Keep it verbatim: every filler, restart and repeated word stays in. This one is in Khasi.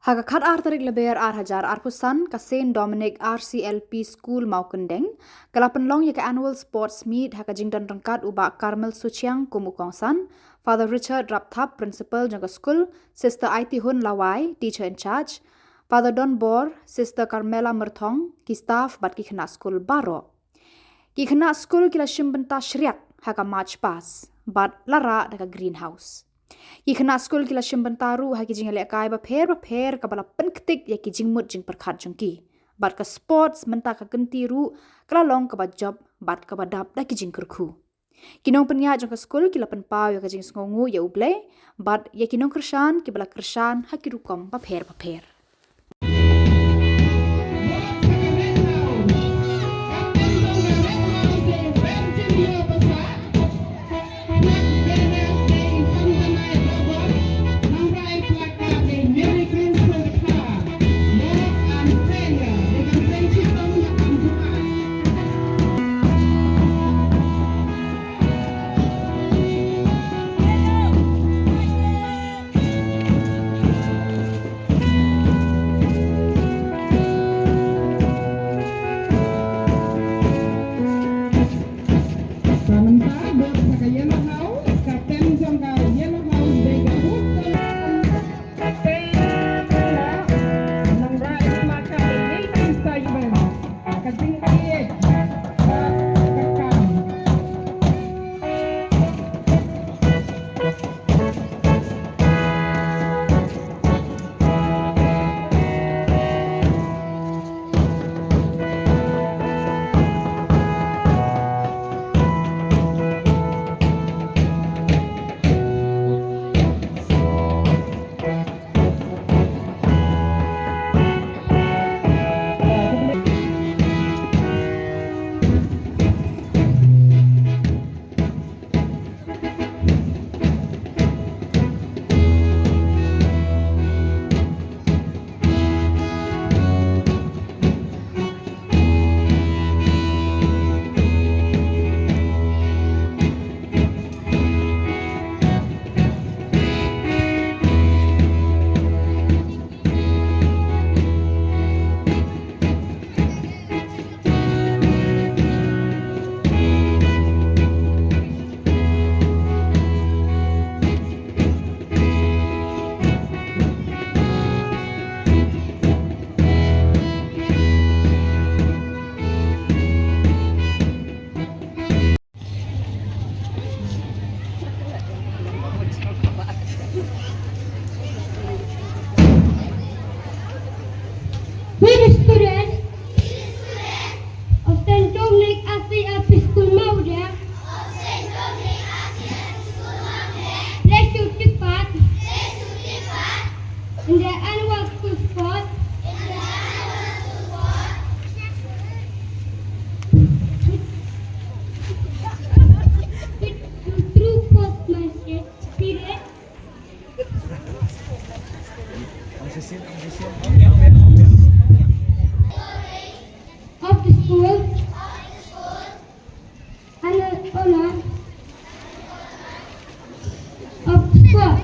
Ha ka khatar tarik Lber ar hajar arphew san, ka Saint Dominic R C L P School Mawkyndeng ka la pynlong ïa ka Annual Sports Meet ha ka jingdon ryngkat u Bah Carmel Suchiang kum u kongsan, Father Richard Rapthap, Principal jong ka skul, Sister Aitihun Lawai, Teacher in Charge, Father Don Bor, Sister Carmela Myrthong, ki staff bad ki khynnah skul baroh. Ki khynnah skul ki la shim bynta shriak ha ka march past bad la rah da ka greenhouse. Ki khynnah skul ki la shim bynta ruh ha ki jingïalehkai bapher bapher kaba la pynktik ïa ki jingmut jingpyrkhat jong ki. Bad ka sports mynta ka kynti ruh ka la long kaba jop bad kaba dap da ki jingkyrkhu. Ki nongpynïaid jong ka skul ki la pynpaw ïa ka jingsngewnguh ïa U Blei bad ïa ki nongkyrshan kiba la kyrshan ha ki rukom bapher bapher. Ka mynta dei sa ka Yellow House, ka tem jong ka Yellow House dei ka Hotel. Ka tem ka nang rai ma ka dei sa yu ba ka jingïeit ka ka kam. We the students of Saint Dominic R C L P School Mawhyrda pledge to take part in the annual school sport with true sportsmanship spirit of the school and in honor of the sport.